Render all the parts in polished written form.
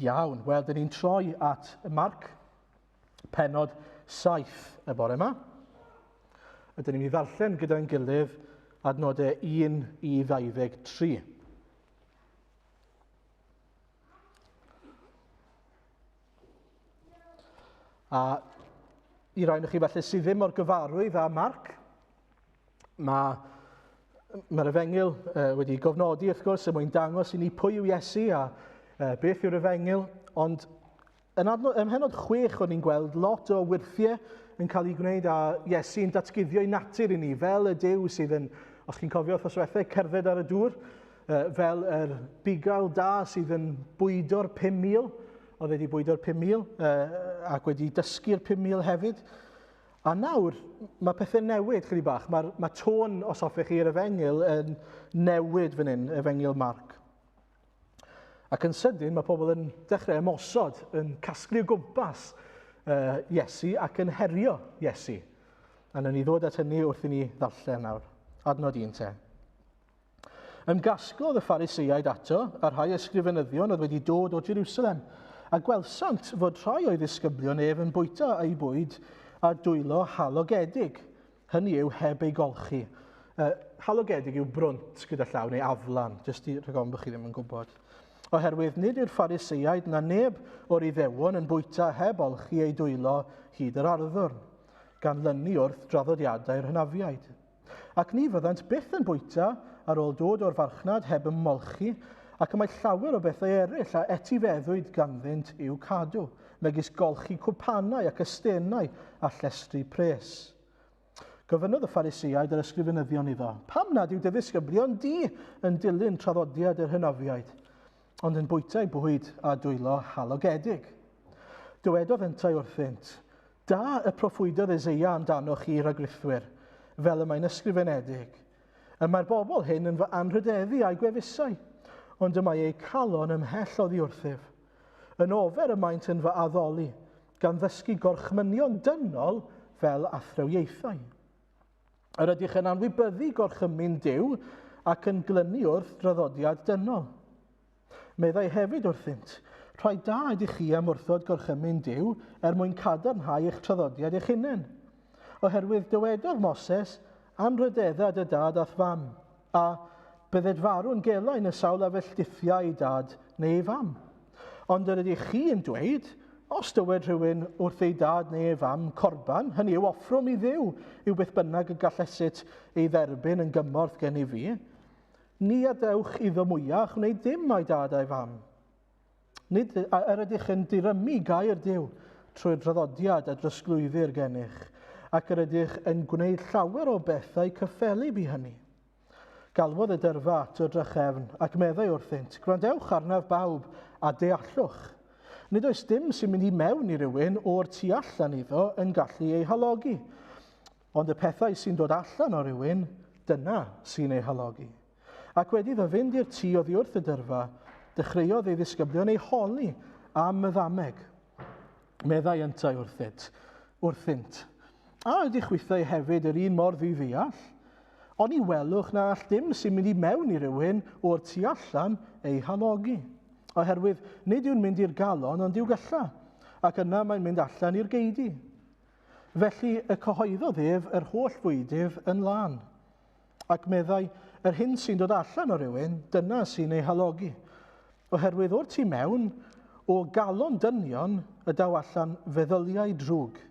Iawn, wel, dyn ni'n troi at Marc, penod 7 y bore yma. Ydyn ni'n mynd i ddarllen gyda'n gilydd adnodau 1 i 23. A i rai chi falle sydd ddim mor gyfarwydd â Marc, mae mae'r efengyl uh, wedi gofnodi wrth gwrs er mwyn dangos i ni pwy yw Iesu a uh, beth yw'r efengyl, ond yn adnod, ym mhenod 6 o'n ni'n gweld lot o wyrthiau yn cael ei gwneud a Iesu'n datguddio ei natur i ni fel y Duw sydd yn, os chi'n cofio wrth oswethau, cerdded ar y dŵr, fel yr bugail da sydd yn bwydo'r 5,000, oedd wedi bwydo'r 5,000 ac wedi dysgu'r 5,000 hefyd. A nawr, mae pethau'n newid chydig bach. Mae'r mae tôn, os hoffech chi, yr efengyl yn newid fan hyn, efengyl Marc. Ac yn sydyn, mae pobl yn dechrau ymosod, yn casglu o gwmpas uh, Iesu ac yn herio Iesu. A wnawn ni ddod at hynny wrth i ni ddarllen nawr. Adnod 1 te. Ymgasglodd y Phariseaid ato, a rhai ysgrifenyddion oedd wedi dod o Jerusalem, a gwelsant fod rhai o'i ddisgyblion ef yn bwyta eu bwyd â dwylo halogedig, hynny yw heb eu golchi. Uh, halogedig yw brwnt gyda llaw, neu aflan, jyst i rhag ofn bod chi ddim yn gwybod. Oherwydd nid yw'r Phariseaid na neb o'r Iddewon yn bwyta heb olchi eu dwylo hyd yr arddwrn, gan lynu wrth draddodiadau'r hynafiaid. Ac ni fyddant byth yn bwyta ar ôl dod o'r farchnad heb ymolchi, ac y mae llawer o bethau eraill a etifeddwyd ganddynt i'w cadw, megis golchi cwpanau ac ystenau a llestri pres. Gofynnodd y Phariseaid a'r ysgrifenyddion iddo, Pam nad yw dy ddisgyblion di yn dilyn traddodiad yr hynafiaid, ond yn bwyta eu bwyd â dwylo halogedig? Dywedodd yntau wrthynt, Da y proffwydodd Eseia amdanoch chi, rhagrithwyr, fel y mae'n ysgrifenedig. Y mae'r bobl hyn yn fy anrhydeddu a'u gwefusau, ond y mae eu calon ymhell oddi wrthyf. Yn ofer y maent yn fy addoli, gan ddysgu gorchmynion dynol fel athrawiaethau. Yr ydych yn anwybyddu gorchymyn Duw ac yn glynu wrth draddodiad dynol. Meddai hefyd wrthynt, Rhai da ydych chi am wrthod gorchymyn Duw er mwyn cadarnhau eich traddodiad eich hunain. Oherwydd dywedodd Moses, Anrhydedda dy dad a'th fam, a bydded farw'n gelain y sawl a felldithia ei dad neu ei fam. Ond yr ydych chi yn dweud, os dywed rhywun wrth ei dad neu ei fam, Corban, hynny yw offrwm i Dduw, yw beth bynnag y gallesit ei dderbyn yn gymorth gennyf fi, Ni adewch iddo mwyach wneud dim â'i dad a'i fam. Nid yr ydych yn dirymu gair Duw trwy'r draddodiad a drosglwyddir gennych, ac yr ydych yn gwneud llawer o bethau cyffelyb i hynny. Galwodd y dyrfa ato drachefn, ac meddai wrthynt, Gwrandewch arnaf bawb, a deallwch. Nid oes dim sy'n mynd i mewn i rywun o'r tu allan iddo yn gallu ei halogi. Ond y pethau sy'n dod allan o rywun, dyna sy'n ei halogi. Ac wedi iddo fynd i'r tŷ oddi wrth y dyrfa, dechreuodd ei ddisgyblion ei holi am y ddameg. Meddai yntau wrthynt, wrthynt, A ydych chwithau hefyd yr un mor ddi-ddeall? Oni welwch na all dim sy'n mynd i mewn i rywun o'r tu allan ei halogi? Oherwydd nid yw'n mynd i'r galon ond i'w gylla, ac yna mae'n mynd allan i'r geudy. Felly y cyhoeddodd ef yr holl fwydydd yn lân. Ac meddai, yr hyn sy'n dod allan o rywun, dyna sy'n ei halogi. Oherwydd o'r tu mewn, o galon dynion y daw allan feddyliau drwg,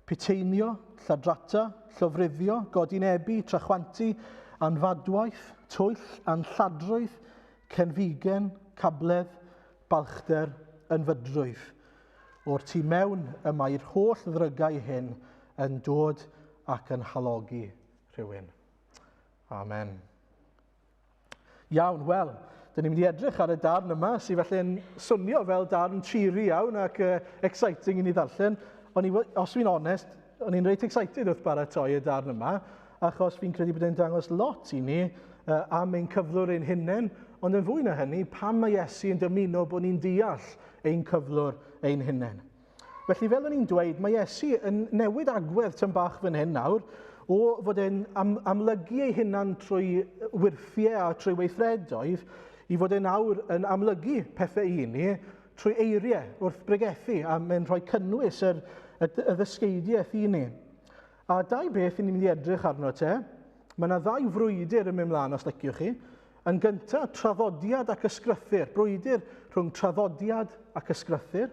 puteinio, lladrata, llofruddio, godinebu, trachwantu, anfadwaith, twyll, anlladrwydd, cenfigen, cabledd, balchder, ynfydrwydd. O'r tu mewn y mae'r holl ddrygau hyn yn dod ac yn halogi rhywun. Amen. Iawn, wel, dyn ni'n mynd i edrych ar y darn yma sydd felly'n swnio fel darn cheery iawn ac uh, exciting i ni ddarllen. O'n i, os fi'n onest, o'n i'n reit excited wrth baratoi y darn yma, achos fi'n credu bod e'n dangos lot i ni uh, am ein cyflwr ein hunain, ond yn fwy na hynny, pam mae Iesu yn dymuno bod ni'n deall ein cyflwr ein hunain. Felly, fel o'n i'n dweud, mae Iesu yn newid agwedd tyn bach fan hyn nawr, o fod e'n am, amlygu ei hunan trwy wyrthiau a trwy weithredoedd, i fod e'n awr yn amlygu pethau i ni trwy eiriau wrth bregethu, a mae'n rhoi cynnwys yr, y, y ddysgeidiaeth i ni. A dau beth i ni'n mynd i edrych arno te. Mae yna ddau frwydr yn mynd mlaen, os liciwch chi. Yn gyntaf, traddodiad ac ysgrythur. Brwydr rhwng traddodiad ac ysgrythur.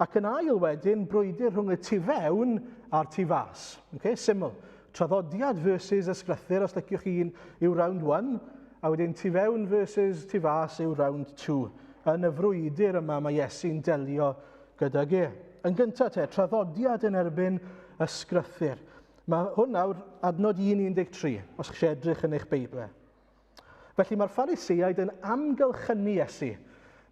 Ac yn ail wedyn, brwydr rhwng y tu fewn a'r tu fas. Okay? Syml. Traddodiad versus ysgrythur, os liciwch chi un, yw round one, a wedyn tu fewn versus tu fas yw round two. Yn y frwydr yma mae Iesu'n delio gydag e. Yn gyntaf te, traddodiad yn erbyn ysgrythur. Mae hwn nawr adnod 1.13, os chi eisiau edrych yn eich Beiblau. Felly mae'r Phariseaid yn amgylchynu Iesu.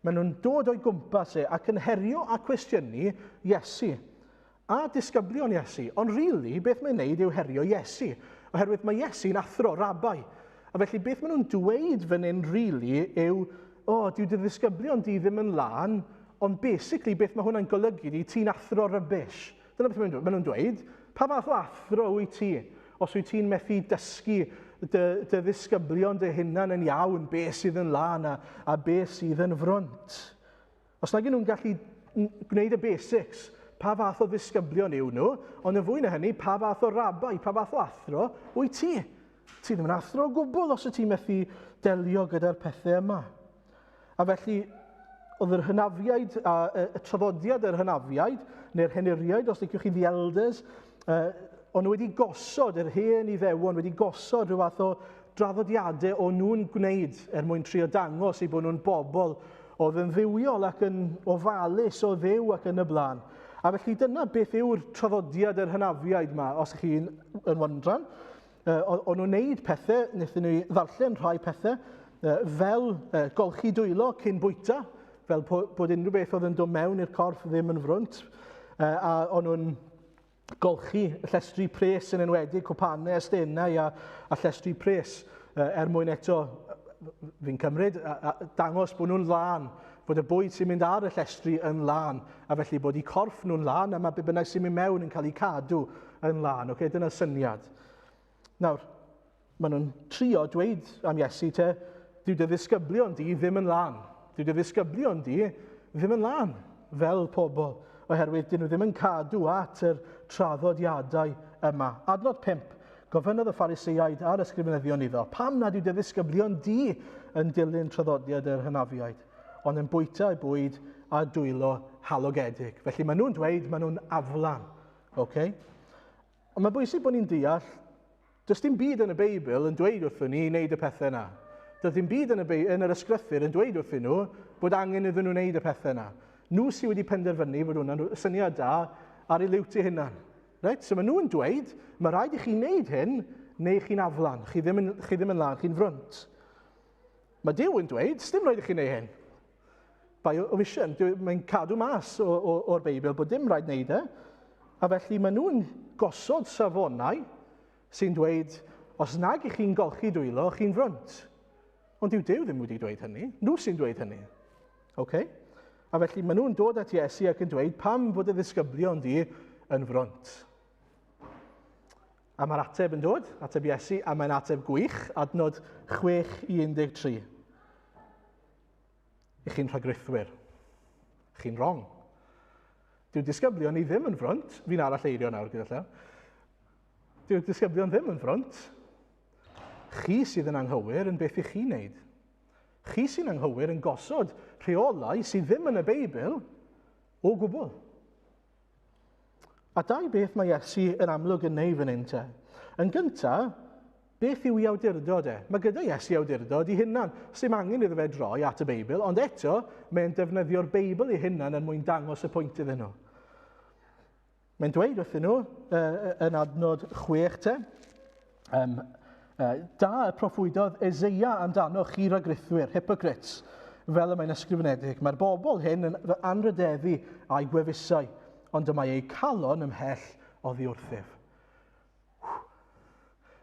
Maen nhw'n dod o'i gwmpas e ac yn herio a cwestiynu Iesu a disgyblion Iesu. Ond really, beth mae'n neud yw herio Iesu, oherwydd mae Iesu'n athro, rabai. A felly beth maen nhw'n dweud fan hyn really yw, o, oh, dyw dy ddisgyblion di ddim yn lân, ond basically beth mae hwnna'n golygu di, ti'n athro rubbish. Dyna beth maen nhw'n dweud. Pa fath o athro wyt ti? Os wyt ti'n methu dysgu dy, dy ddisgyblion dy hunan yn iawn, beth sydd yn lân a, a beth sydd yn frwnt. Os nag nhw'n gallu gwneud y basics, pa fath o ddisgyblion yw nhw, ond yn fwy na hynny, pa fath o rabai, pa fath o athro wyt ti? Ti ddim yn athro o gwbl os wyt ti'n methu delio gyda'r pethau yma. A felly, oedd yr hynafiaid, a, y traddodiad yr hynafiaid, neu'r henuriaid, os liciwch chi, the elders, o'n nhw wedi gosod, yr hen Iddewon wedi gosod rhyw fath o draddodiadau o'n nhw'n gwneud er mwyn trio dangos eu bod nhw'n bobl oedd yn dduwiol ac yn ofalus o Dduw ac yn y blaen. A felly dyna beth yw'r traddodiad yr hynafiaid yma, os ych chi'n yn wondran. O'n nhw'n neud pethau, wnaethon ni ddarllen rhai pethau, fel golchi dwylo cyn bwyta, fel bod unrhyw beth oedd yn dod mewn i'r corff ddim yn frwnt, a o'n nhw'n golchi llestri pres yn enwedig, cwpanau, estenau a, a llestri pres, er mwyn eto, fi'n cymryd, a, a, dangos bod nhw'n lân, bod y bwyd sy'n mynd ar y llestri yn lân, a felly bod eu corff nhw'n lân, a mae be bynnag sy'n mynd mewn yn cael ei cadw yn lân. Okay, dyna'r syniad. Nawr, maen nhw'n trio dweud am Iesu te, dyw dy ddisgyblion di ddim yn lân. Dyw dy ddisgyblion di ddim yn lân fel pobl, oherwydd dyn nhw ddim yn cadw at yr traddodiadau yma. Adnod 5. Gofynnodd y Phariseaid a'r ysgrifenyddion iddo, pam nad yw dy ddisgyblion di yn dilyn traddodiad yr hynafiaid, ond yn bwyta eu bwyd a dwylo halogedig. Felly maen nhw'n dweud maen nhw'n aflan. Okay? Ond mae'n bwysig bod ni'n deall, does dim byd yn y Beibl yn dweud wrthyn ni i wneud y pethau yna. Does dim byd yn, y, yn yr ysgrythur yn dweud wrthyn nhw bod angen iddyn nhw wneud y pethau yna. Nhw sydd wedi penderfynu bod hwnna'n syniad da ar ei liwt eu hunan. Right? So maen nhw'n dweud, mae rhaid i chi wneud hyn, neu chi'n aflan, chi ddim yn, chi ddim yn lan, chi'n frwnt. Mae Duw yn dweud, dim rhaid i chi wneud hyn. By omission, mae'n cadw mas o'r Beibl bod dim rhaid wneud e. A felly maen nhw'n gosod safonau sy'n dweud, os nag i chi'n golchi dwylo, chi'n frwnt. Ond dyw Duw ddim wedi dweud hynny. Nhw sy'n dweud hynny. Okay? A felly maen nhw'n dod at Iesu ac yn dweud, pam fod y ddisgyblion di yn frwnt? A mae'r ateb yn dod, ateb Iesu, a mae'n ateb gwych, adnod 6 i 13. I chi'n rhagrithwyr. Chi'n wrong. Dyw disgyblion ni ddim yn frwnt. Fi'n arall eirio nawr gyda llaw. Dyw'r disgyblion ddim yn frwnt. Chi sydd yn anghywir yn beth i chi wneud. Chi sy'n anghywir yn gosod rheolau sydd ddim yn y Beibl o gwbl. A dau beth mae Iesu yn amlwg yn neud fan hyn te. Yn gyntaf, beth yw ei awdurdod e? Mae gyda Iesu awdurdod i hunan. Sdim angen iddo fe droi at y Beibl, ond eto mae'n defnyddio'r Beibl ei hunan er mwyn dangos y pwynt iddyn nhw. Mae'n dweud wrthyn nhw yn adnod 6 te, da y proffwydodd Eseia amdano chi ragrithwyr, hypocrites, fel y mae'n ysgrifenedig. Mae'r bobl hyn yn fy anrhydeddu a'i gwefusau, ond y mae eu calon ymhell oddi wrthyf.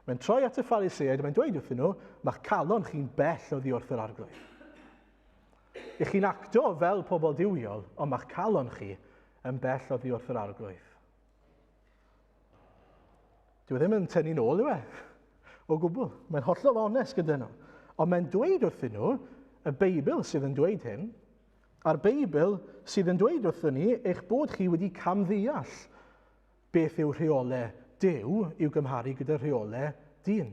Mae'n troi at y Phariseaid a mae'n dweud wrthyn nhw, mae'ch calon chi'n bell oddi wrth yr arglwydd. Ych chi'n acto fel pobl duwiol, ond mae'ch calon chi yn bell oddi wrth yr arglwydd. Dyw e ddim yn tynnu nôl, yw e? O gwbl. Mae'n hollol onest gyda nhw. Ond mae'n dweud wrthyn nhw, y Beibl sydd yn dweud hyn, A'r Beibl sydd yn dweud wrthyn ni eich bod chi wedi camddeall beth yw rheolau Duw i'w gymharu gyda rheolau dyn.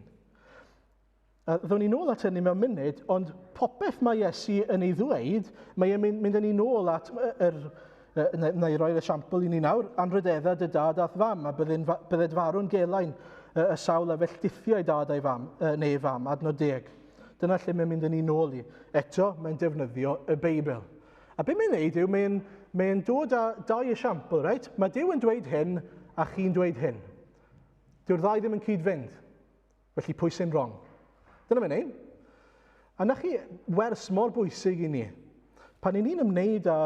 A ddown ni nôl at hynny mewn munud, ond popeth mae Iesu yn ei ddweud, mae e'n mynd, mynd â ni nôl at yr, na, na i roi'r esiampl i ni nawr, anrhydedda dy dad a'th fam, a byddin, bydded farw'n gelain y, y sawl a felldithiau dad a'i fam, neu ei fam, adnod deg. Dyna lle mae'n mynd â ni nôl i. Eto, mae'n defnyddio y Beibl. A beth mae'n neud yw, mae'n mae dod â dau esiampl, reit? Mae Duw yn dweud hyn, a chi'n dweud hyn. Dyw'r ddau ddim yn cyd-fynd. Felly pwy sy'n wrong? Dyna mae'n neud. A na chi wers mor bwysig i ni. Pan i ni'n ymwneud â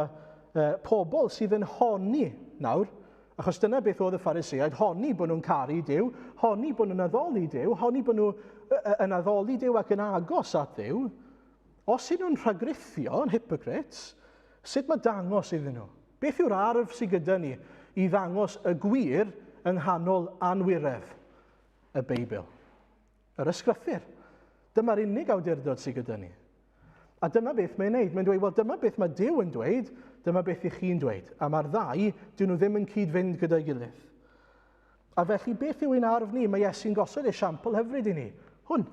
pobl sydd yn honni nawr, achos dyna beth oedd y Phariseaid, honni bod nhw'n caru Duw, honni bod nhw'n addoli Duw, honni bod nhw yn addoli Duw ac yn agos at Dduw, os ydyn nhw'n rhagrithio, yn hypocrites, sut mae dangos iddyn nhw? Beth yw'r arf sydd gyda ni i ddangos y gwir yng nghanol anwiredd? Y Beibl. Yr ysgrythur. Dyma'r unig awdurdod sydd gyda ni. A dyma beth mae'n neud. Mae'n dweud, wel, dyma beth mae Duw yn dweud, dyma beth i chi'n dweud. A mae'r ddau, dyn nhw ddim yn cyd-fynd gyda'i gilydd. A felly, beth yw ein arf ni? Mae Iesu'n gosod esiampl hyfryd i ni. Hwn.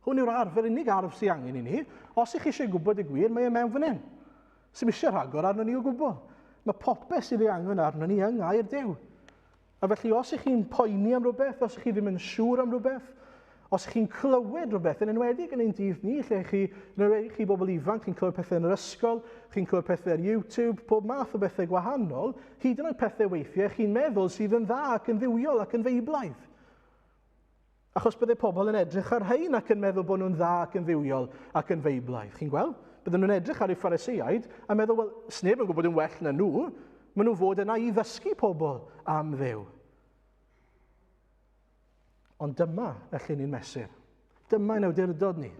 Hwn yw'r arf, yr unig arf sydd angen i ni. Os ych chi eisiau gwybod y gwir, mae e mewn fan hyn. Sy'm eisiau rhagor arno ni o gwbl. Mae popeth sydd ei angen arno ni yng ngair Duw. A felly, os ych chi'n poeni am rhywbeth, os ych chi ddim yn siŵr am rhywbeth, os ych chi'n clywed rhywbeth, yn enwedig yn ein dydd ni, lle chi, yn enwedig chi bobl ifanc, chi'n clywed pethau yn yr ysgol, chi'n clywed pethau ar YouTube, pob math o bethau gwahanol, hyd yn oed pethau weithiau chi'n meddwl sydd yn dda ac yn dduwiol ac yn feiblaidd. Achos bydde pobl yn edrych ar rhain ac yn meddwl bod nhw'n dda ac yn dduwiol ac yn feiblaidd. Chi'n gweld? Bydden nhw'n edrych ar eu Phariseaid a meddwl, wel, sneb yn gwybod yn well na nhw. Maen nhw fod yna i ddysgu pobl am Dduw. Ond dyma y lle ni'n mesur. Dyma ein awdurdod ni.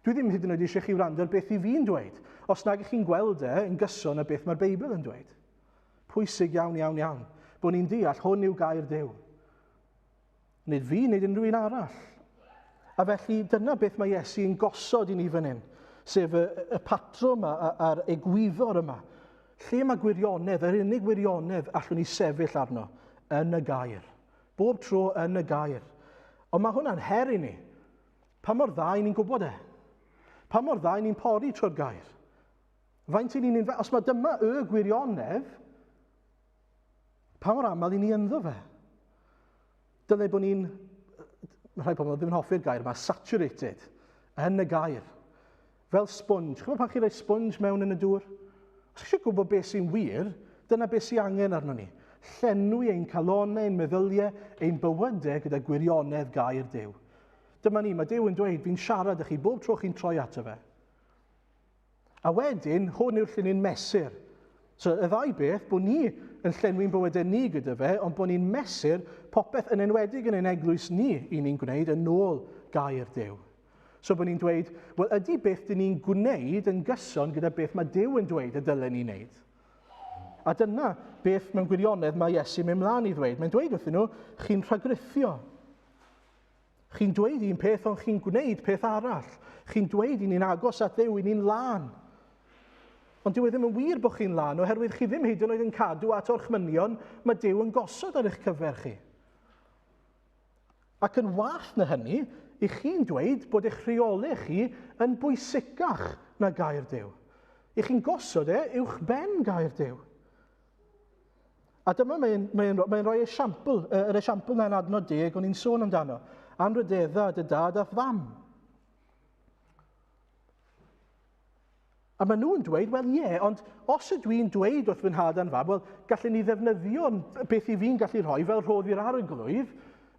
Dwi ddim hyd yn oed eisiau chi wrando ar beth i fi'n dweud, os nag ych chi'n gweld e yn gyson â beth mae'r Beibl yn dweud. Pwysig iawn, iawn, iawn, bod ni'n deall hwn yw gair Duw. Nid fi, nid unrhyw un arall. A felly dyna beth mae Iesu yn gosod i ni fan hyn, sef y, y patrwm a'r egwyddor yma. Lle mae gwirionedd, yr unig wirionedd allwn ni sefyll arno, yn y gair. Bob tro yn y gair. Ond mae hwnna'n her i ni. Pa mor dda i ni'n gwybod e? Pa mor dda i ni'n pori trwy'r gair? Faint i ni'n... Os mae dyma y gwirionedd, Pa mor aml i ni ynddo fe? Dylai bod ni'n, mae rhai pobl ddim yn hoffi'r gair yma, saturated, yn y gair. Fel sponge. Chymod pan chi'n rhoi sponge mewn yn y dŵr? Os chi eisiau gwybod beth sy'n wir, dyna beth sy'n angen arno ni. Llenwi ein calonau, ein meddyliau, ein bywydau gyda gwirionedd gair Duw. Dyma ni, mae Duw yn dweud, fi'n siarad â chi bob tro chi'n troi ato fe. A wedyn, hwn yw'r lle ni'n mesur. So, y ddau beth, bod ni yn llenwi'n bywydau ni gyda fe, ond bod ni'n mesur popeth yn enwedig yn ein eglwys ni i ni'n gwneud yn ôl gair Duw. So bod ni'n dweud, wel ydy beth dyn ni'n gwneud yn gyson gyda beth mae Duw yn dweud y dylen ni wneud? A dyna beth mewn gwirionedd mae Iesu'n mynd mlaen i ddweud. Mae'n dweud wrthyn nhw, chi'n rhagrithio. Chi'n dweud un peth, ond chi'n gwneud peth arall. Chi'n dweud i ni'n agos at Dduw, i ni'n lân. Ond dyw e ddim yn wir bod chi'n lân, oherwydd chi ddim hyd yn oed yn cadw at orchmynion mae Duw yn gosod ar eich cyfer chi. Ac yn wath na hynny, i chi'n dweud bod eich rheolau chi yn bwysicach na gair Duw. I chi'n gosod e uwch ben gair Duw. A dyma mae'n mae mae rhoi esiampl, yr esiampl na'n adnod deg o'n i'n sôn amdano. Anrhydedda dy dad a'th fam. A maen nhw'n dweud, wel ie, ond os ydw i'n dweud wrth fy nhad a'n fam, wel, gallen ni ddefnyddio beth i fi'n gallu rhoi fel rhodd i'r arglwydd,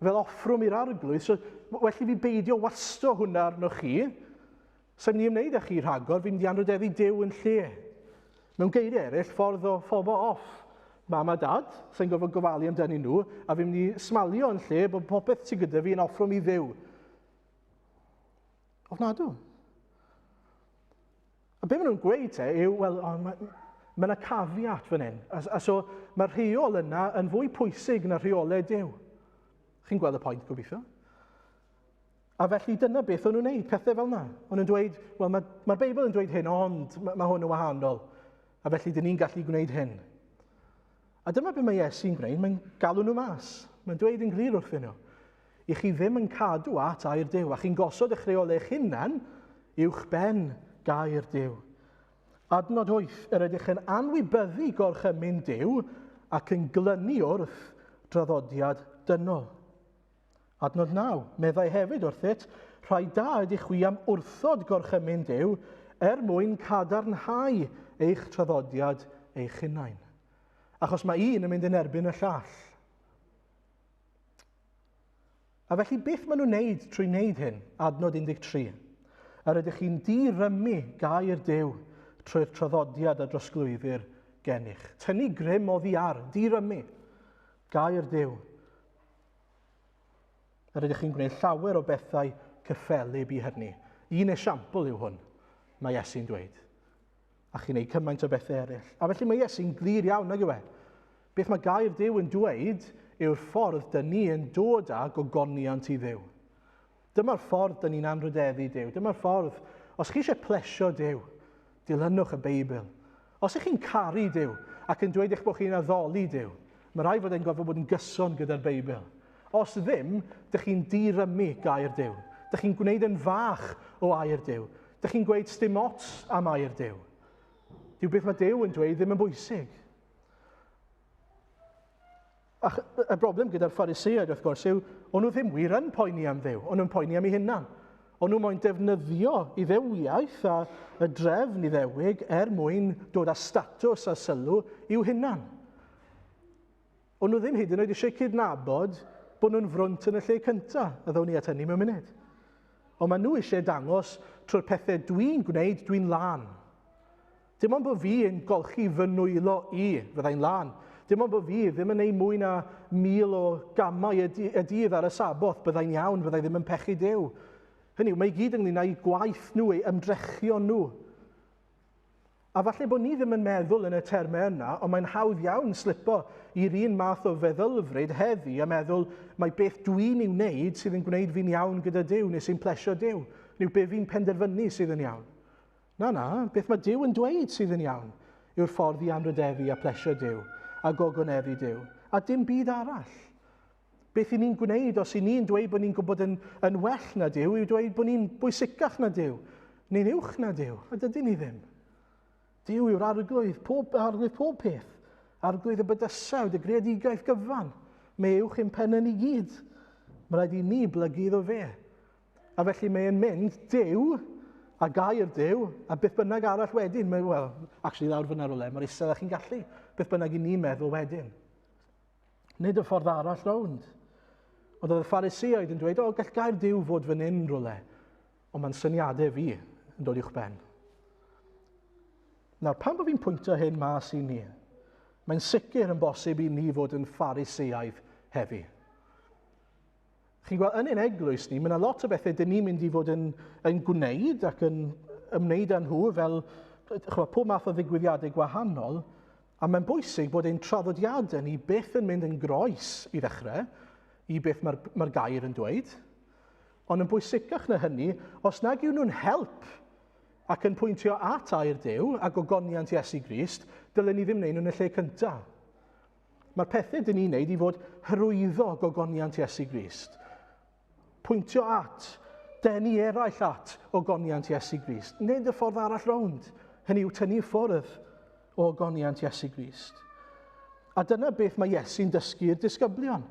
fel offrwm i'r arglwydd, so well i fi beidio wasto hwnna arnoch chi, Sa'n mynd i ymwneud â chi rhagor, fi'n mynd i anrhydeddu Duw yn lle. Mewn geiriau eraill, ffordd o ffobo off. Mam a dad, sa'n gorfod gofalu amdanyn nhw, a fi'n mynd i smalio yn lle bod popeth sydd gyda fi yn offrwm i Dduw. Ofnadw. A be maen nhw'n gweud te yw, wel, oh, mae ma yna caveat fan hyn. A, a so mae'r rheol yna yn fwy pwysig na rheolau Duw. Chi'n gweld y pwynt, gobeithio? A felly dyna beth o'n nhw'n neud, pethau fel yna. O'n nhw'n dweud, wel, mae'r ma Beibl yn dweud hyn, ond mae, ma hwn yn wahanol. A felly dyn ni'n gallu gwneud hyn. A dyma beth mae Iesu'n gwneud, mae'n galw nhw mas. Mae'n dweud yn glir wrthyn nhw. I chi ddim yn cadw at air Duw, a chi'n gosod eich rheolau eich hunan uwch ben gair Duw. Adnod 8, yr ydych yn anwybyddu gorchymyn Duw ac yn glynu wrth draddodiad dynol. Adnod 9, meddai hefyd wrthyt, rhai da ydych chwi am wrthod gorchymyn Duw er mwyn cadarnhau eich traddodiad eich hunain. Achos mae un yn mynd yn erbyn y llall. A felly beth maen nhw'n wneud trwy wneud hyn? Adnod 13. Yr ydych chi'n dirymu gair Duw trwy'r traddodiad a drosglwyddir gennych. Tynnu grym oddi ar, dirymu gair Duw. Yr ydych chi'n gwneud llawer o bethau cyffelyb i hynny. Un esiampl yw hwn, mae Iesu'n dweud. A chi'n gwneud cymaint o bethau eraill. A felly mae Iesu'n glir iawn, nag yw e? Beth mae gair Duw yn dweud yw'r ffordd dyn ni yn dod â gogoniant i Dduw. Dyma'r ffordd dyn ni'n anrhydeddu Duw. Dyma'r ffordd, os chi eisiau plesio Duw, dilynwch y Beibl. Os ych chi'n caru Duw ac yn dweud eich bod chi'n addoli Duw, mae rhaid fod e'n gorfod bod yn gyson gyda'r Beibl. Os ddim, dych chi'n dirymu gair Duw. Dych chi'n gwneud yn fach o air Duw. Dych chi'n gweud sdim ots am air Duw. Dyw beth mae Duw yn dweud ddim yn bwysig. A y broblem gyda'r Phariseaid, wrth gwrs, yw o'n nhw ddim wir yn poeni am Dduw, o'n nhw'n poeni am eu hunan. O'n nhw moyn defnyddio iddewiaeth a y drefn iddewig er mwyn dod â statws a sylw i'w hunan. O'n nhw ddim hyd yn oed eisiau cydnabod bod nhw'n frwnt yn y lle cyntaf, a ddown ni at hynny mewn munud. Ond maen nhw eisiau dangos trwy'r pethau dwi'n gwneud, dwi'n lân. Dim ond bod fi yn golchi fy nwylo i, fyddai'n lân. Dim ond bod fi ddim yn neud mwy na 1,000 o gamau y, y dydd ar y Saboth, byddai'n iawn, fyddai ddim yn pechu Duw. Hynny yw, mae i gyd ynglyn â'u gwaith nhw, eu ymdrechion nhw. A falle bod ni ddim yn meddwl yn y termau yna, ond mae'n hawdd iawn slipo i'r un math o feddylfryd heddi a meddwl mae beth dwi'n ei wneud sydd yn gwneud fi'n iawn gyda Duw neu sy'n plesio Duw, neu be fi'n penderfynu sydd yn iawn. Na, na, beth mae Duw yn dweud sydd yn iawn yw'r ffordd i anrhydeddu a plesio Duw a gogoneddu Duw, a dim byd arall. Beth i ni'n gwneud os i ni'n dweud bod ni'n gwybod yn, yn well na Duw yw dweud bod ni'n bwysicach na Duw, neu'n uwch na Duw, a dydyn ni ddim. Duw yw'r arglwydd, pob, arglwydd pob peth. Arglwydd y bydysawd, y greadigaeth gyfan. Mae uwch ein pennau ni gyd. Mae rhaid i ni blygu iddo fe. A felly mae e'n mynd, Duw, a gair Duw, a beth bynnag arall wedyn. Mae, wel, actually lawr fyna rhywle, mor isel â chi'n gallu. Beth bynnag i ni meddwl wedyn. Nid y ffordd arall rownd. Ond oedd y Phariseaid yn dweud, o, gall gair Duw fod fan hyn rhywle. Ond mae'n syniadau fi yn dod i'ch ben. Nawr, pan bod fi'n pwyntio hyn mas i ni, mae'n sicr yn bosib i ni fod yn Phariseaidd heddi. Chi'n gweld, yn ein eglwys ni, mae yna lot o bethau dyn ni'n mynd i fod yn, yn gwneud ac yn ymwneud â nhw fel chwa, pob math o ddigwyddiadau gwahanol, a mae'n bwysig bod ein traddodiadau ni byth yn mynd yn groes i ddechrau i beth mae'r mae gair yn dweud. Ond yn bwysicach na hynny, os nag yw nhw'n help ac yn pwyntio at air Duw a gogoniant Iesu Grist, dylen ni ddim wneud nhw'n y lle cyntaf. Mae'r pethau dyn ni'n neud i fod hyrwyddo gogoniant Iesu Grist. Pwyntio at, denu eraill at ogoniant Iesu Grist. Nid y ffordd arall rownd. Hynny yw tynnu ffwrdd o ogoniant Iesu Grist. A dyna beth mae Iesu'n dysgu i'r disgyblion.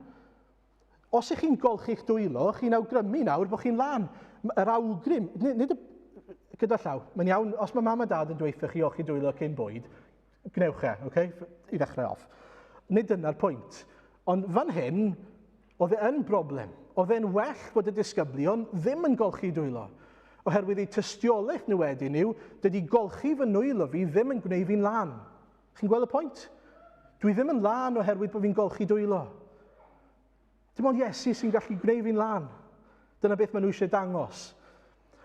Os ych chi'n golchi'ch dwylo, chi'n awgrymu nawr bod chi'n lân. Yr awgrym, nid y, gyda llaw, mae'n iawn, os mae mam a dad yn dweud chi olchi dwylo cyn bwyd, gwnewch e, okay? I ddechrau off. Nid dyna'r pwynt. Ond fan hyn, oedd e yn broblem. Oedd e'n well bod y disgyblion ddim yn golchi dwylo. Oherwydd eu tystiolaeth nhw wedyn yw, dydy golchi fy nwylo fi ddim yn gwneud fi'n lân. Chi'n gweld y pwynt? Dwi ddim yn lân oherwydd bod fi'n golchi dwylo. Dim ond Iesu sy'n gallu gwneud fi'n lân. Dyna beth maen nhw eisiau dangos.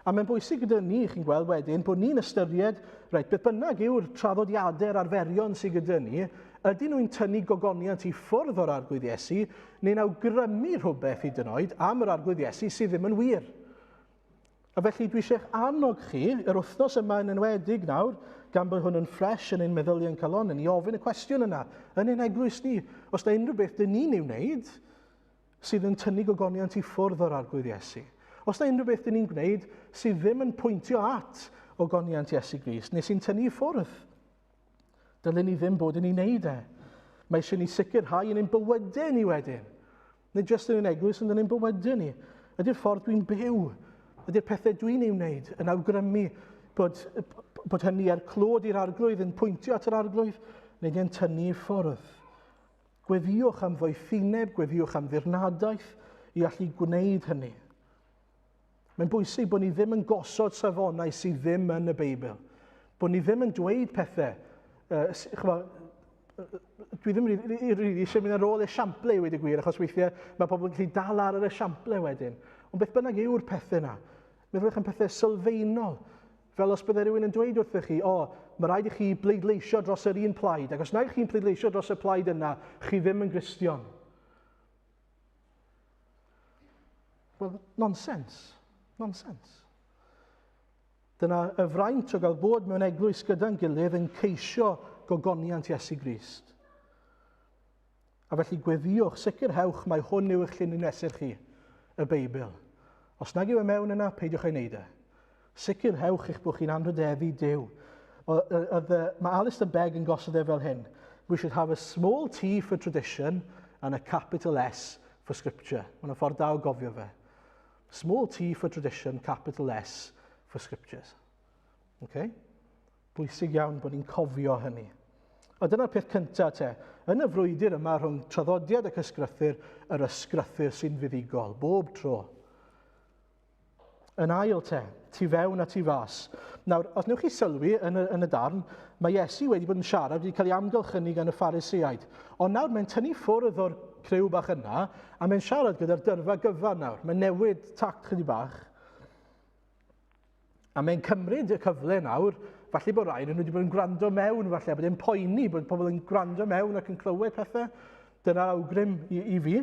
A mae'n bwysig gyda ni, chi'n gweld wedyn, bod ni'n ystyried, reit, beth bynnag yw'r traddodiadau'r arferion sydd gyda ni, ydyn nhw'n tynnu gogoniant i ffwrdd o'r Arglwydd Iesu, neu'n awgrymu rhywbeth hyd yn oed am yr Arglwydd Iesu sydd ddim yn wir. A felly dwi eisiau eich annog chi, yr wythnos yma yn enwedig nawr, gan bod hwn yn ffres yn ein meddyliau yn calon, ni ofyn y cwestiwn yna yn ein eglwys ni. Os da unrhyw beth dyn ni'n ei wneud sydd yn tynnu gogoniant i ffwrdd o'r Arglwydd Iesu. Os da unrhyw beth dyn ni'n gwneud sydd ddim yn pwyntio at ogoniant Iesu Grist, neu sy'n tynnu i ffwrdd, dylen ni ddim bod yn ei wneud e. Mae eisiau ni sicrhau yn ein bywydau ni wedyn. Nid jyst yn ein eglwys, ond yn ein bywydau ni. Ydy'r ffordd dwi'n byw, ydy'r pethau dwi'n ei wneud yn awgrymu bod, bod hynny er clod i'r arglwydd, yn pwyntio at yr arglwydd, neu yn tynnu i ffwrdd. Gweddïwch am ddoethineb, gweddïwch am ddirnadaeth i allu gwneud hynny. Mae'n bwysig bod ni ddim yn gosod safonau sydd ddim yn y Beibl. Bod ni ddim yn dweud pethau. Chwa, dwi ddim rili really, really eisiau mynd ar ôl esiample i wedi gwir, achos weithiau mae pobl yn gallu dal ar yr esiample wedyn. Ond beth bynnag yw'r pethau yna, meddylwch am pethau sylfaenol, fel os byddai rhywun yn dweud wrthych chi, o, mae rhaid i chi bleidleisio dros yr un plaid, ac os nag chi'n pleidleisio dros y plaid yna, chi ddim yn Gristion. Wel, nonsens. Nonsens. Dyna y fraint o gael bod mewn eglwys gyda'n gilydd yn ceisio gogoniant Iesu Grist. A felly gweddiwch, sicrhewch mai hwn yw eich llinyn mesur chi, y Beibl. Os nag yw e mewn yna, peidiwch ei wneud e. Sicrhewch eich bod chi'n anrhydeddu Duw. Mae Alistair Begg yn gosod e fel hyn. We should have a small t for tradition and a capital S for scripture. Mae'n ffordd da o gofio fe. Small t for tradition, capital S for scriptures. Okay? Bwysig iawn bod ni'n cofio hynny. A dyna'r peth cyntaf te. Yn y frwydr yma rhwng traddodiad ac ysgrythur, yr ysgrythur sy'n fuddugol, bob tro. Yn ail te, tu fewn a tu fas. Nawr, os newch chi sylwi yn y, yn y darn, mae Iesu wedi bod yn siarad, wedi cael ei amgylchynu gan y Phariseaid. Ond nawr mae'n tynnu ffwrdd o'r criw bach yna, a mae'n siarad gyda'r dyrfa gyfan nawr. Mae'n newid tact chydig bach. A mae'n cymryd y cyfle nawr, falle bod rhai nhw wedi bod yn gwrando mewn, falle, bod e'n poeni bod pobl yn gwrando mewn ac yn clywed pethau. Dyna'r awgrym i, i fi.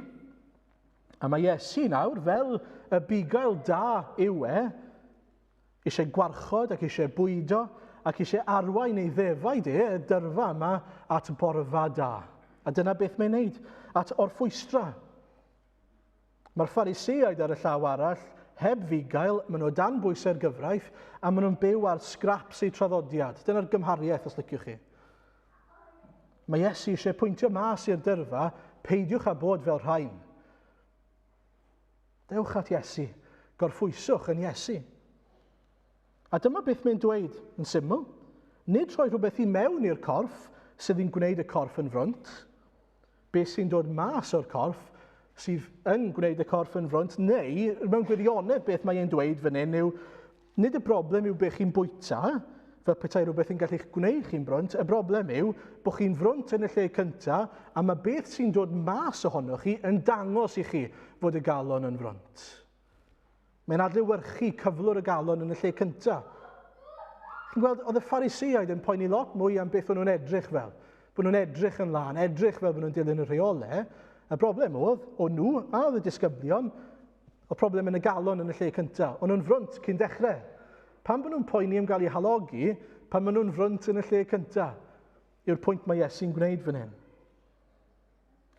A mae Iesu nawr, fel y bugail da yw e, eisiau gwarchod ac eisiau bwydo ac eisiau arwain ei ddefaid e, y dyrfa yma, at borfa da. A dyna beth mae'n neud, at orffwystra. Mae'r Phariseaid ar y llaw arall, heb fugail, maen nhw dan bwysau'r gyfraith, a maen nhw'n byw ar scraps eu traddodiad. Dyna'r gymhariaeth, os liciwch chi. Mae Iesu eisiau pwyntio mas i'r dyrfa, peidiwch â bod fel rhain. Dewch at Iesu, gorffwyswch yn Iesu. A dyma beth mae'n dweud yn syml. Nid rhoi rhywbeth i mewn i'r corff sydd yn gwneud y corff yn frwnt, beth sy'n dod mas o'r corff sydd yn gwneud y corff yn frwnt, neu mewn gwirionedd beth mae e'n dweud fan hyn yw, nid y broblem yw beth chi'n bwyta, fel petai rhywbeth yn gallu'ch gwneud chi'n brwnt, y broblem yw bod chi'n frwnt yn y lle cyntaf, a mae beth sy'n dod mas ohonoch chi yn dangos i chi fod y galon yn frwnt. Mae'n adlewyrchu cyflwr y galon yn y lle cyntaf. Chi'n gweld, oedd y Phariseaid yn poeni lot mwy am beth o'n nhw'n edrych fel. Bod nhw'n edrych yn lân, edrych fel bod nhw'n dilyn y rheolau. Y broblem oedd, o nhw a oedd y disgyblion, y problem yn y galon yn y lle cyntaf. O'n nhw'n frwnt cyn dechrau. Pam bod nhw'n poeni am gael eu halogi, pan maen nhw'n frwnt yn y lle cyntaf? Yw'r pwynt mae Iesu'n gwneud fan hyn.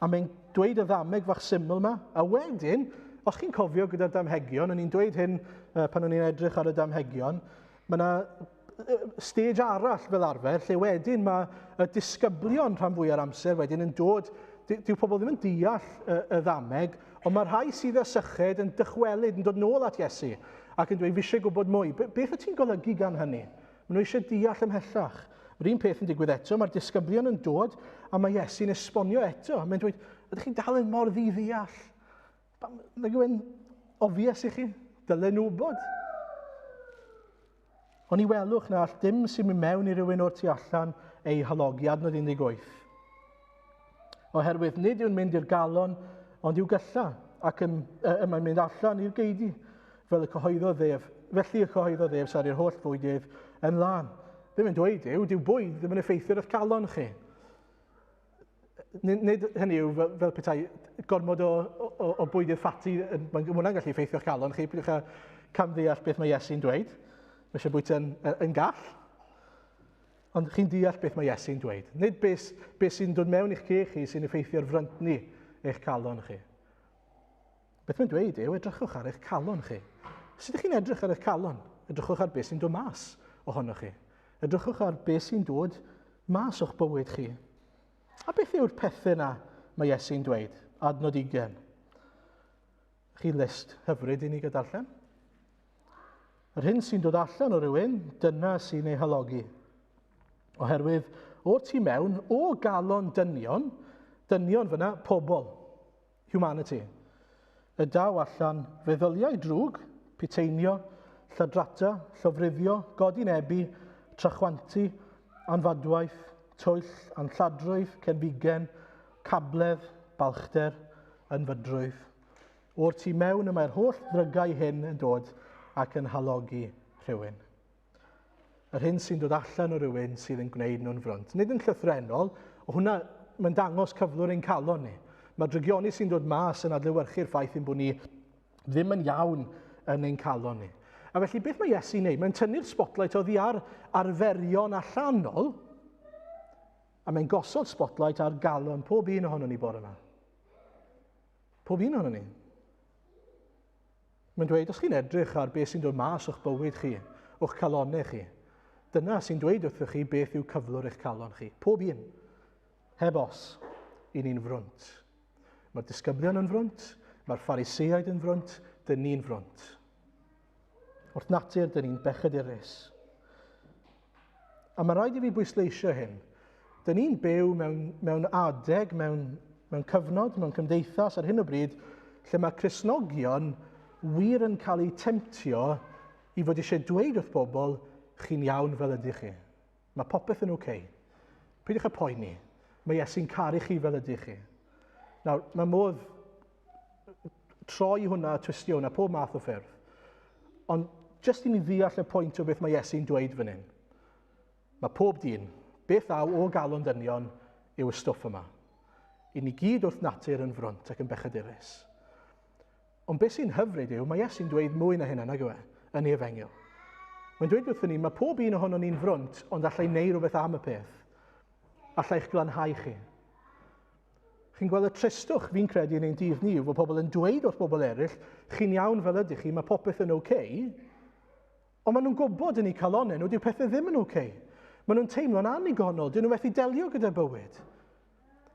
A mae'n dweud y ddameg fach syml yma. A wedyn, os chi'n cofio gyda'r damhegion, o'n i'n dweud hyn pan o'n i'n edrych ar y damhegion, mae yna stage arall fel arfer, lle wedyn mae y disgyblion rhan fwy o'r amser wedyn yn dod, dyw pobl ddim yn deall y, y ddameg, ond mae rhai sydd â syched yn dychwelyd, yn dod nôl at Iesu, ac yn dweud, fi eisiau gwybod mwy. Beth wyt ti'n golygu gan hynny? Maen nhw eisiau deall ymhellach. Yr un peth yn digwydd eto, mae'r disgyblion yn dod a mae Iesu'n esbonio eto. Mae'n dweud, ydych chi'n dal yn mor ddi-ddeall? Nag yw e'n obvious i chi? Dylen nhw wybod. Ond i welwch na all dim sy'n mynd mewn i rywun o'r tu allan ei halogi, adnod 18. Oherwydd nid yw'n mynd i'r galon, ond i'w gylla, ac yn, y, mae'n mynd allan i'r geidi, fel y cyhoeddodd ef. Felly y cyhoeddodd ef, sori, yr holl fwydydd yn lân. Ddim yn dweud yw, dyw bwyd ddim yn effeithio ar eich calon chi. Nid, nid hynny yw fel, fel petai gormod o, o, o bwydydd ffati, mae hwnna'n gallu effeithio'ch calon chi, peidiwch â camddeall beth mae Iesu'n dweud. Mae eisiau bwyta yn, yn gall. Ond chi'n deall beth mae Iesu'n dweud. Nid beth, beth sy'n dod mewn i'ch ceg chi sy'n effeithio ar fryntni eich calon chi. Beth mae'n dweud yw, edrychwch ar eich calon chi. Sut ydych chi'n edrych ar eich calon? Edrychwch ar beth sy'n dod mas ohonoch chi. Edrychwch ar beth sy'n dod mas o'ch bywyd chi. A beth yw'r pethau yna mae Iesu'n dweud? Adnod 20. Chi list hyfryd i ni gael darllen. Yr hyn sy'n dod allan o rywun, dyna sy'n ei halogi. Oherwydd o'r tu mewn, o galon dynion, dynion fyna, pobl, humanity, y daw allan feddyliau drwg, piteinio, lladrata, llofruddio, godinebu, trachwantu, anfadwaith, twyll, anlladrwydd, cenfigen, cabledd, balchder, ynfydrwydd. O'r tu mewn y mae'r holl ddrygau hyn yn dod ac yn halogi rhywun. Yr hyn sy'n dod allan o rywun sydd yn gwneud nhw'n frwnt. Nid yn llythrennol, o hwnna mae'n dangos cyflwr ein calon ni. Mae drygioni sy'n dod mas yn adlewyrchu'r ffaith ein bod ni ddim yn iawn yn ein calon ni. A felly beth mae Iesu'n neud? Mae'n tynnu'r spotlight oddi ar arferion allanol a mae'n gosod spotlight ar galon pob un ohonon ni bore yma. Pob un ohonon ni. Mae'n dweud, os chi'n edrych ar beth sy'n dod mas o'ch bywyd chi, o'ch calonau chi, dyna sy'n dweud wrthych chi beth yw cyflwr eich calon chi. Pob un. Heb os, i ni'n frwnt. Mae'r disgyblion yn frwnt, mae'r Phariseaid yn frwnt, dyn ni'n frwnt. Wrth natur, dyn ni'n bechadurus. A mae rhaid i fi bwysleisio hyn. Dyn ni'n byw mewn, mewn adeg, mewn, mewn cyfnod, mewn cymdeithas ar hyn o bryd, lle mae Cristnogion wir yn cael eu temtio i fod eisiau dweud wrth bobl, chi'n iawn fel ydych chi. Mae popeth yn oce. Okay. Peidiwch â poeni. Mae Iesu'n caru chi fel ydych chi. Nawr, mae modd troi hwnna, twistio hwnna, pob math o ffyrdd. Ond jyst i ni ddeall y pwynt o beth mae Iesu'n dweud fan hyn. Mae pob dyn, beth ddaw o galon dynion yw y stwff yma. I ni gyd wrth natur yn frwnt ac yn bechadurus. Ond beth sy'n hyfryd yw, mae Iesu'n dweud mwy na hynna, nag yw e, yn ei efengyl. Mae'n dweud wrthyn ni, mae pob un ohonon ni'n frwnt, ond allai wneud rhywbeth am y peth. Allai eich glanhau chi. Chi'n gweld y tristwch fi'n credu yn ein dydd ni yw fod pobl yn dweud wrth bobl eraill, chi'n iawn fel ydych chi, mae popeth yn oce. Okay. Ond maen nhw'n gwybod yn eu calonau nhw, dyw pethau ddim yn oce. Okay. Maen nhw'n teimlo'n annigonol, dyn nhw methu delio gyda bywyd.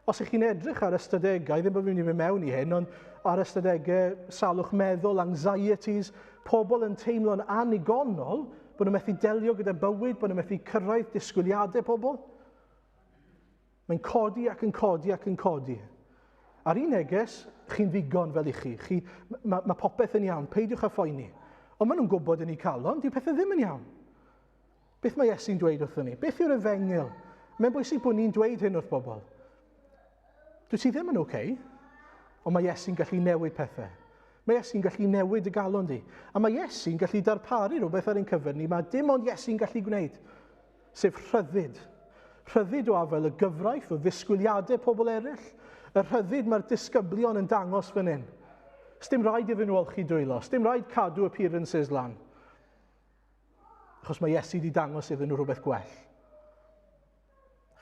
Os ych chi'n edrych ar ystadegau, ddim bod fi'n mynd i fynd mewn i hyn, ond ar ystadegau salwch meddwl, anxieties, pobl yn teimlo'n annigonol, bod nhw'n methu delio gyda bywyd, bod nhw'n methu cyrraedd disgwyliadau pobl. Mae'n codi ac yn codi ac yn codi. Ar un neges, chi'n ddigon fel i chi. chi mae, mae popeth yn iawn, peidiwch â phoeni. Ond maen nhw'n gwybod yn eu calon, dyw pethau ddim yn iawn. Beth mae Iesu'n dweud wrthyn ni? Beth yw'r efengyl? Mae'n bwysig bod ni'n dweud hyn wrth bobl. Dwi ti ddim yn oce, okay, ond mae Iesu'n gallu newid pethau. Mae Iesu'n gallu newid y galon di. A mae Iesu'n gallu darparu rhywbeth ar ein cyfer ni, mae dim ond Iesu'n gallu gwneud. Sef rhyddid. Rhyddid o afael y gyfraith, o ddisgwyliadau pobl eraill. Y rhyddid mae'r disgyblion yn dangos fan hyn. Sdim rhaid iddyn nhw olchi dwylo, sdim rhaid cadw appearances lan. Achos mae Iesu wedi dangos iddyn nhw rhywbeth gwell.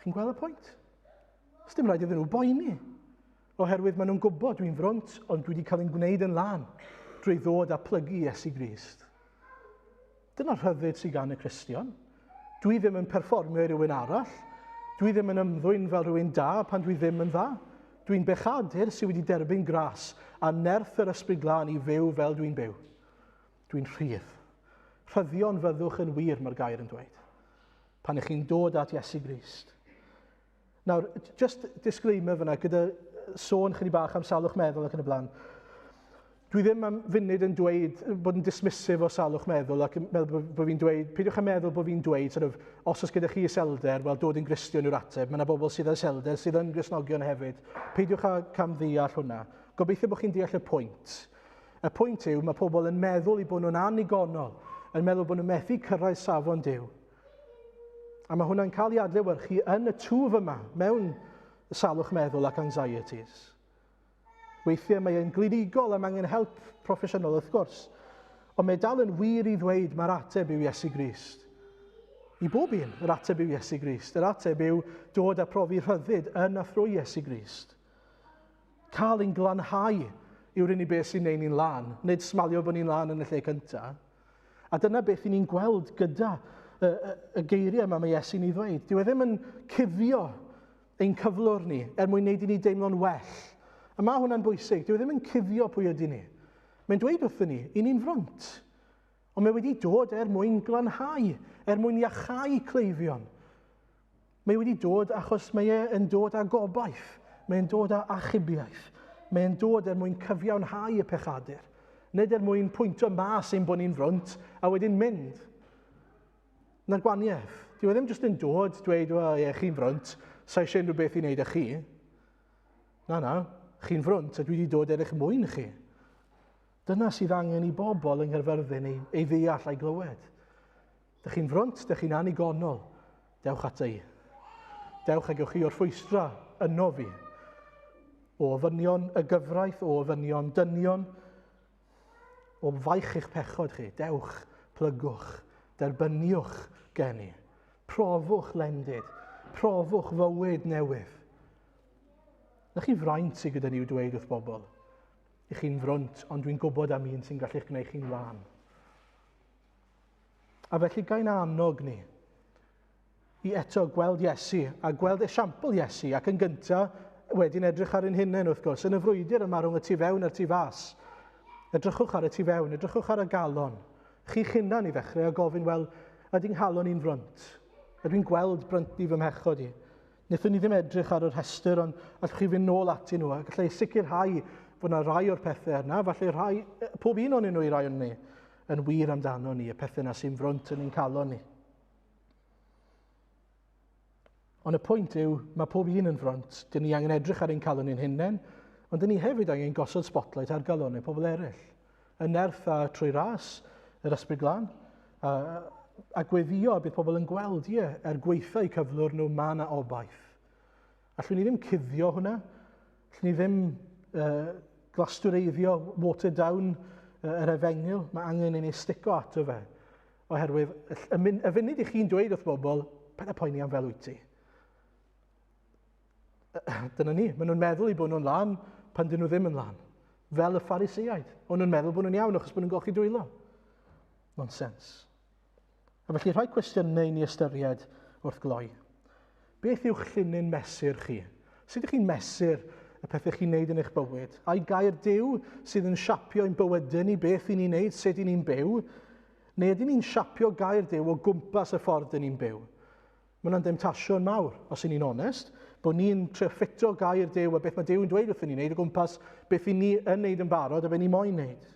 Chi'n gweld y pwynt? Sdim rhaid iddyn nhw boeni. Oherwydd maen nhw'n gwybod dwi'n frwnt, ond dwi wedi cael ein gwneud yn lân drwy ddod a plygu Iesu Grist. Dyna'r rhyddid sydd gan y Cristion. Dwi ddim yn perfformio i rywun arall. Dwi ddim yn ymddwyn fel rhywun da pan dwi ddim yn dda. Dwi'n bechadur sydd wedi derbyn gras a nerth yr Ysbryd Glân i fyw fel dwi'n byw. Dwi'n rhydd. Rhyddion fyddwch yn wir, mae'r gair yn dweud. Pan ych chi'n dod at Iesu Grist. Nawr, just disclaimer fyna, gyda sôn chydig bach am salwch meddwl ac yn y blaen. Dwi ddim am funud yn dweud bod yn dismissive o salwch meddwl ac yn meddwl bod, bod fi'n dweud, peidiwch â meddwl bod fi'n dweud, sort of, os oes gyda chi iselder, wel dod yn Gristion yw'r ateb. Mae yna bobl sydd â iselder sydd yn Gristnogion hefyd. Peidiwch â camddeall hwnna. Gobeithio bod chi'n deall y pwynt. Y pwynt yw, mae pobl yn meddwl eu bod nhw'n annigonol, yn meddwl bod nhw'n methu cyrraedd safon Duw. A mae hwnna'n cael ei adlewyrchu yn y twf yma, mewn salwch meddwl ac anxieties. Weithiau mae e'n glinigol a mae angen help proffesiynol wrth gwrs. Ond mae dal yn wir i ddweud mae'r ateb yw Iesu Grist. I bob un, yr ateb yw Iesu Grist. Yr ateb yw dod a profi rhyddid yn a thrwy Iesu Grist. Cael ein glanhau yw'r unig beth sy'n neud ni'n lân, nid smalio bod ni'n lân yn y lle cyntaf. A dyna beth i ni'n gweld gyda y, y, y geiriau yma mae Iesu'n ei ddweud. Dyw e ddim yn cuddio ein cyflwr ni er mwyn wneud i ni deimlo'n well. A mae hwnna'n bwysig. Dyw e ddim yn cuddio pwy ydy ni. Mae'n dweud wrthyn ni, i ni'n frwnt. Ond mae wedi dod er mwyn glanhau, er mwyn iachau cleifion. Mae wedi dod achos mae e yn dod â gobaith, mae'n dod â achubiaeth, mae'n dod er mwyn cyfiawnhau y pechadur, nid er mwyn pwyntio mas ein bod ni'n frwnt a wedyn mynd. Na'r gwaniaeth. Dyw e ddim jyst yn dod, dweud, wel, ie, chi'n frwnt, sa eisiau unrhyw beth i wneud â chi. Na, na, chi'n frwnt a dwi wedi dod er eich mwyn chi. Dyna sydd angen i bobl yng Nghaerfyrddin ei, ei ddeall a'i glywed. Dych chi'n frwnt, dych chi'n anigonol. Dewch ata i. Dewch a gewch chi orffwystra yno fi. O ofynion y gyfraith, o ofynion dynion, o faich eich pechod chi. Dewch, plygwch, derbyniwch gen i. Profwch lendid, profwch fywyd newydd. Na chi fraint sydd gyda ni i'w dweud wrth bobl. I chi'n frwnt, ond dwi'n gwybod am un sy'n gallu'ch gwneud chi'n lân. A felly gael annog ni i eto gweld Iesu a gweld esiampl Iesu ac yn gyntaf wedyn edrych ar ein hunain wrth gwrs yn y frwydr yma rhwng y tu fewn a'r tu fas. Edrychwch ar y tu fewn, edrychwch ar y galon. Chi'ch hunan i ddechrau a gofyn, wel, ydy'n nghalon i'n frwnt? Ydw i'n gweld bryntni fy mhechod i? Wnaethon ni ddim edrych ar y rhestr, ond allwch chi fynd nôl atyn nhw a gallai sicrhau fod yna rai o'r pethau yna, falle rhai, pob un o'n nhw i rai o'n ni, yn wir amdano ni, y pethau yna sy'n frwnt yn ein calon ni. Ond y pwynt yw, mae pob un yn frwnt. Dyn ni angen edrych ar ein calon ni'n hunain, ond dyn ni hefyd angen gosod spotlight ar galonau pobl eraill. Y nerth a trwy ras, yr ysbryd glân, a, a gweddio a bydd pobl yn gweld, ie, er gweitha eu cyflwr nhw, mae yna obaith. Allwn ni ddim cuddio hwnna, allwn ni ddim uh, glastwreiddio, water down uh, yr efengyl, mae angen i ni stico ato fe. Oherwydd, y, y funud i chi'n dweud wrth bobl, paid â poeni am fel wyt ti. Dyna ni, maen nhw'n meddwl eu bod nhw'n lan pan dyn nhw ddim yn lan. Fel y Phariseaid. O'n nhw'n meddwl bod nhw'n iawn achos bod nhw'n golchi dwylo. Nonsens. A felly rhai cwestiynau i ni ystyried wrth gloi. Beth yw'ch llinyn mesur chi? Sut ydych chi'n mesur y pethau chi'n neud yn eich bywyd? Ai gair Duw sydd yn siapio ein bywydau ni, beth i ni'n neud, sut i ni'n byw? Neu ydyn ni'n siapio gair Duw o gwmpas y ffordd dyn ni'n byw? Mae hwnna'n demtasiwn mawr, os y'n ni'n onest, bod ni'n trio ffito gair Duw a beth mae Duw yn dweud wrthyn ni'n neud o gwmpas beth i ni yn neud yn barod a beth ni moyn neud.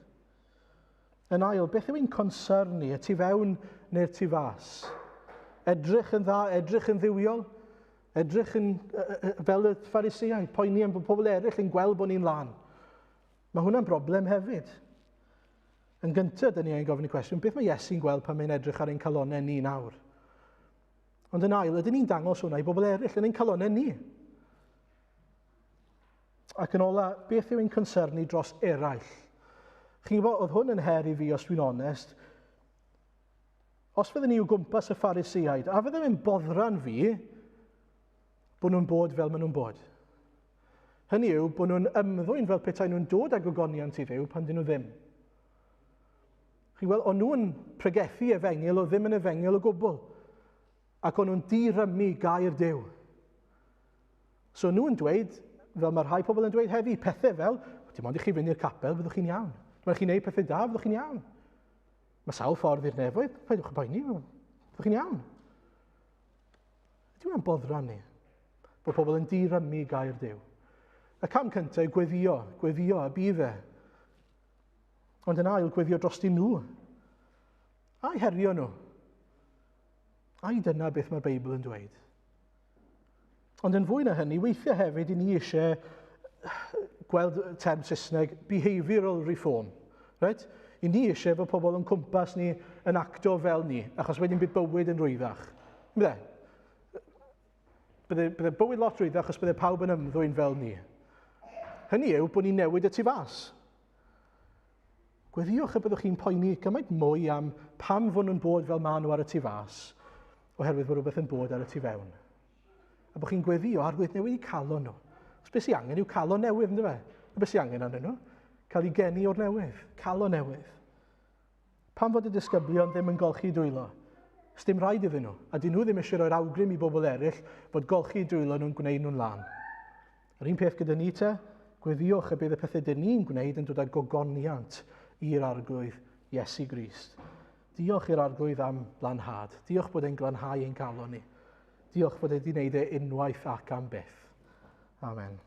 Yn ail, beth yw ein concern ni, y tu fewn neu'r tu fas? Edrych yn dda, edrych yn ddiwiol, edrych yn, fel y Phariseaid, poeni am bod pobl eraill yn gweld bod ni'n lan. Mae hwnna'n broblem hefyd. Yn gyntaf, dyn ni angen gofyn y cwestiwn, beth mae Iesu'n gweld pan mae'n edrych ar ein calonau ni nawr? Ond yn ail, ydyn ni'n dangos hwnna i bobl eraill yn ein calonau ni? Ac yn ola, beth yw ein concern ni dros eraill? Chi'n gwybod, oedd hwn yn her i fi, os dwi'n onest. Os fydden ni o gwmpas y Phariseaid, a fydden nhw'n boddran fi bod nhw'n bod fel maen nhw'n bod? Hynny yw, bod nhw'n ymddwyn fel petai nhw'n dod â gogoniant i Dduw pan dyn nhw ddim. Chi'n gweld, o'n nhw'n pregethu efengyl o ddim yn efengyl o gwbl. Ac o'n nhw'n dirymu gair Duw. So nhw'n dweud, fel mae rhai pobl yn dweud heddi, pethau fel, dim ond i chi fynd i'r capel, fyddwch chi'n iawn. Dim ond i chi'n gwneud pethau da, fyddwch chi'n iawn. Mae sawl ffordd i'r nefoedd, paidwch yn poeni, fyddwch chi'n iawn. Ydy hwnna'n boddran ni? Bod pobl yn dirymu gair Duw. Y cam cyntaf yw gweddio, gweddio a bydd e. Ond yn ail, gweddio drosti nhw. A'i herio nhw. Ai dyna beth mae'r Beibl yn dweud. Ond yn fwy na hynny, weithiau hefyd i ni eisiau gweld term Saesneg behavioural reform. Right? I ni eisiau fod pobl yn cwmpas ni yn acto fel ni, achos wedyn bydd bywyd yn rwyddach. Bydde? Bydde, bydde bywyd lot rwyddach achos bydde pawb yn ymddwyn fel ni. Hynny yw bod ni'n newid y tu fas. Gweddiwch y byddwch chi'n poeni gymaint mwy am pam fod nhw'n bod fel maen nhw ar y tu fas. Oherwydd bod rhywbeth yn bod ar y tu fewn. A bod chi'n gweddio arglwydd newid i calon nhw. Os beth sy'n angen yw calon newydd, ynddo fe? Beth sy'n angen arnyn nhw? Cael ei geni o'r newydd, calon newydd. Pam fod y disgyblion ddim yn golchi dwylo? Sdim rhaid iddyn nhw, a dyn nhw ddim eisiau rhoi'r awgrym i bobl eraill fod golchi dwylo nhw'n gwneud nhw'n lân. Yr un peth gyda ni te, gweddiwch y bydd y pethau dyn ni'n gwneud yn dod â gogoniant i'r Arglwydd Iesu Grist. Diolch i'r Arglwydd am lanhad. Diolch bod e'n glanhau ein calon ni. Diolch bod e wedi gwneud e unwaith ac am byth. Amen.